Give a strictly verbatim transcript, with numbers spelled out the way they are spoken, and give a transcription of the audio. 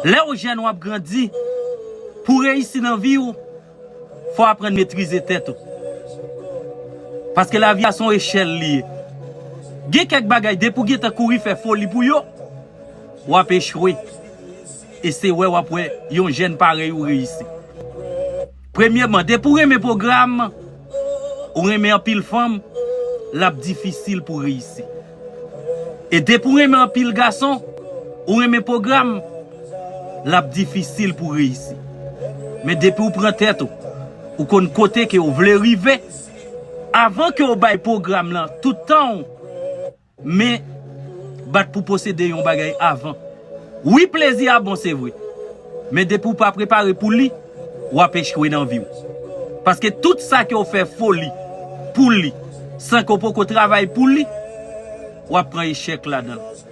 Lè w jèn, w ap grandi. Pou w reyisi nan vi w, fò w aprann metrize tèt ou. Paske lavi a se yon echèl li ye. Gen kèk bagay, depi w gentan kouri fè foli pou yo, w ap echwe. E se wè w ap wè yon jèn parèy ou reyisi. Premyèman, depi w renmen pwogram, ou renmen anpil fanm, l ap difisil pou w reyisi. E depi w renmen anpil gason, ou renmen pwogram, l ap difisil pou w reyisi. Men depi w pran tèt ou, ou konn kote ke w vle rive, avan ke w bay pwogram lan tout tan w, men bat pou posede yon bagay avan. Wi, plezi a bon, se vre. Men depi w pa prepare pou li, w ap echwe nan vi w. Paske tout sa ke w fè foli pou li, san ke w poko travay pou li, w ap pran echèk ladan l.